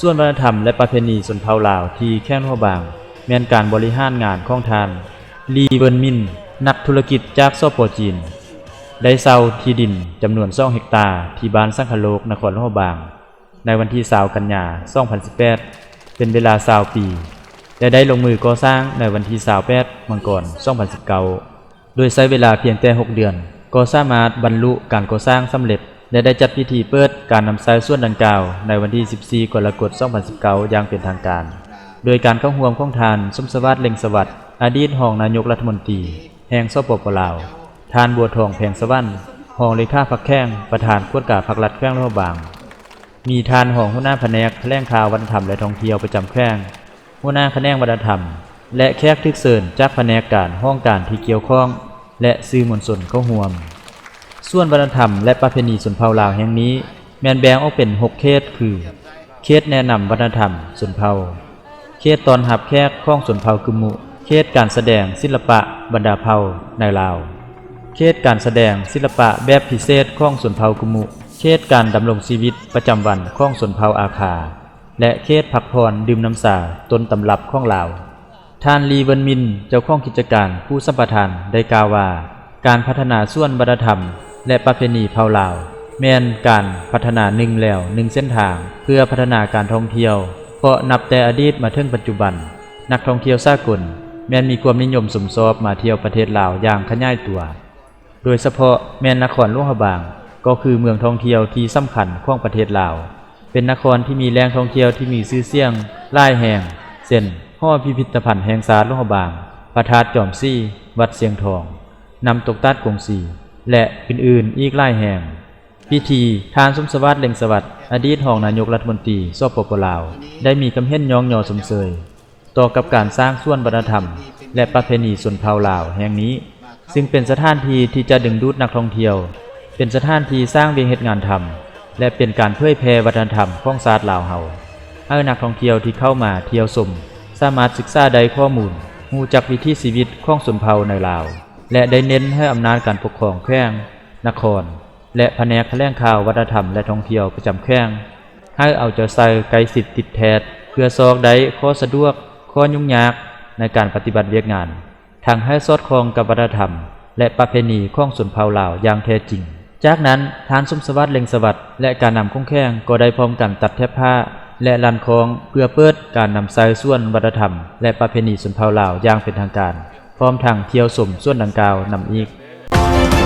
ສ່ວນວັດທະນະທຳ ແລະ ປະເພນີຊົນເຜົ່າລາວທີ່ແຂວງຫຼວງພະບາງ ແມ່ນການບໍລິຫານງານຂອງທ່ານ ລີ ເວີນມິນ ນັກທຸລະກິດຈາກ ສປ ຈີນ ໄດ້ເຊົ່າທີ່ດິນຈຳນວນສອງເຮັກຕາ ທີ່ບ້ານສັງຄະໂລກ ນະຄອນຫຼວງພະບາງ ໃນວັນທີຊາວ ກັນຍາ ສອງພັນສິບແປດ ເປັນເວລາຊາວປີ ແລະ ໄດ້ລົງມືກໍ່ສ້າງໃນວັນທີຊາວແປດ ມັງກອນ ສອງພັນສິບເກົ້າ ໂດຍໃຊ້ເວລາພຽງແຕ່ຫົກເດືອນ ກໍສາມາດບັນລຸການກໍ່ສ້າງສຳເລັດ ແລະ ໄດ້ຈັດພິທີເປີດການນຳໃຊ້ສວນດັ່ງກ່າວໃນວັນທີສິບສີ່ ກໍລະກົດ ສອງພັນສິບເກົ້າ ຢ່າງເປັນທາງການ ໂດຍການເຂົ້າຮ່ວມຂອງທ່ານ ສົມສະຫວາດ ເລັ່ງສະຫວັດ ອະດີດຮອງນາຍົກລັດຖະມົນຕີແຫ່ງ ສປປ ລາວ, ທ່ານ ບົວທອງ ແພງສະຫວັນ ຮອງເລຂາພັກແຂວງ ປະທານກວດກາພັກລັດແຂວງຫຼວງພະບາງ, ມີທ່ານຮອງຫົວໜ້າພະແນກຖະແຫຼງຂ່າວ ວັດທະນະທຳ ແລະ ທ່ອງທ່ຽວປະຈຳແຂວງ, ຫົວໜ້າຂະແໜງວັດທະນະທຳ ແລະ ແຂກຖືກເຊີນຈາກພະແນກການ, ຫ້ອງການທີ່ກ່ຽວຂ້ອງ ແລະ ສື່ມວນຊົນເຂົ້າຮ່ວມ. ສວນວັດທະນະທຳ ແລະ ປະເພນີຊົນເຜົ່າລາວແຫ່ງນີ້ ແມ່ນແບ່ງອອກເປັນຫົກເຂດ ຄື ເຂດແນະນຳວັດທະນະທຳຊົນເຜົ່າ, ເຂດຕ້ອນຮັບແຂກຂອງຊົນເຜົ່າກຶມມຸ, ເຂດການສະແດງສິລະປະບັນດາເຜົ່າໃນລາວ, ເຂດການສະແດງສິລະປະແບບພິເສດຂອງຊົນເຜົ່າກຶມມຸ, ເຂດການດຳລົງຊີວິດປະຈຳວັນຂອງຊົນເຜົ່າອາຄາ ແລະ ເຂດພັກຜ່ອນດື່ມນ້ຳຊາຕົ້ນຕຳລັບຂອງລາວ. ທ່ານ ລີ ເວີນມິນ ເຈົ້າຂອງກິດຈະການຜູ້ສຳປະທານ ໄດ້ກ່າວວ່າ ການພັດທະນາສວນວັດທະນະທຳ ແລະ ປະເພນີເຜົ່າລາວ ແມ່ນການພັດທະນາໜຶ່ງແລວໜຶ່ງເສັ້ນທາງ ເພື່ອພັດທະນາການທ່ອງທ່ຽວ, ເພາະນັບແຕ່ອະດີດມາເຖິງປັດຈຸບັນ, ນັກທ່ອງທ່ຽວສາກົນແມ່ນມີຄວາມນິຍົມຊົມຊອບມາທ່ຽວປະເທດລາວຢ່າງຂະຫຍາຍຕົວ. ໂດຍສະເພາະແມ່ນນະຄອນຫຼວງພະບາງ ກໍຄືເມືອງທ່ອງທ່ຽວທີ່ສຳຄັນຂອງປະເທດລາວ, ເປັນນະຄອນທີ່ມີແຫຼ່ງທ່ອງທ່ຽວທີ່ມີຊື່ສຽງຫຼາຍແຫ່ງ ເຊັ່ນ ຫໍພິພິທະພັນແຫ່ງຊາດຫຼວງພະບາງ, ພະທາດຈອມສີ, ວັດຊຽງທອງ, ນ້ຳຕົກຕາດກົງສີ ແລະ ອື່ນໆອີກຫຼາຍແຫ່ງ. ພິທີ ທ່ານ ສົມສະຫວາດ ເລັ່ງສະຫວັດ ອະດີດຮອງນາຍົກລັດຖະມົນຕີ ສປປ ລາວ ໄດ້ມີຄຳເຫັນຍ້ອງຍໍຊົມເຊີຍ ຕໍ່ກັບການສ້າງສວນວັດທະນະທຳ ແລະ ປະເພນີຊົນເຜົ່າລາວແຫ່ງນີ້, ຊຶ່ງເປັນສະຖານທີ່ທີ່ຈະດຶງດູດນັກທ່ອງທ່ຽວ, ເປັນສະຖານທີ່ສ້າງວຽກເຮັດງານທຳ ແລະ ເປັນການເຜີຍແຜ່ວັດທະນະທຳຂອງຊາດລາວເຮົາ, ໃຫ້ນັກທ່ອງທ່ຽວທີ່ເຂົ້າມາທ່ຽວຊົມ ສາມາດສຶກສາໄດ້ຂໍ້ມູນ, ຮູ້ຈັກວິຖີຊີວິດຂອງຊົນເຜົ່າໃນລາວ ແລະ ໄດ້ເນັ້ນໃຫ້ອຳນາດການປົກຄອງແຂວງ, ນະຄອນ ແລະ ພະແນກຖະແຫຼງຂ່າວ, ວັດທະນະທຳ ແລະ ທ່ອງທ່ຽວປະຈຳແຂວງ ໃຫ້ເອົາໃຈໃສ່ໃກ້ຊິດຕິດແທດ ເພື່ອຊອກໄດ້ຂໍ້ສະດວກ, ຂໍ້ຫຍຸ້ງຍາກໃນການປະຕິບັດວຽກງານ, ທັງໃຫ້ສອດຄ່ອງກັບວັດທະນະທຳ ແລະ ປະເພນີຂອງຊົນເຜົ່າລາວຢ່າງແທ້ຈິງ. ຈາກນັ້ນ, ທ່ານ ສົມສະຫວາດ ເລັ່ງສະຫວັດ ແລະ ການນຳຂອງແຂວງກໍໄດ້ພ້ອມກັນຕັດແຖບຜ້າ ແລະ ລັ່ນຄ້ອງ ເພື່ອເປີດການນຳໃຊ້ສວນວັດທະນະທຳ ແລະ ປະເພນີຊົນເຜົ່າລາວຢ່າງເປັນທາງການ, ພ້ອມທັງທ່ຽວຊົມສວນດັ່ງກ່າວນຳອີກ.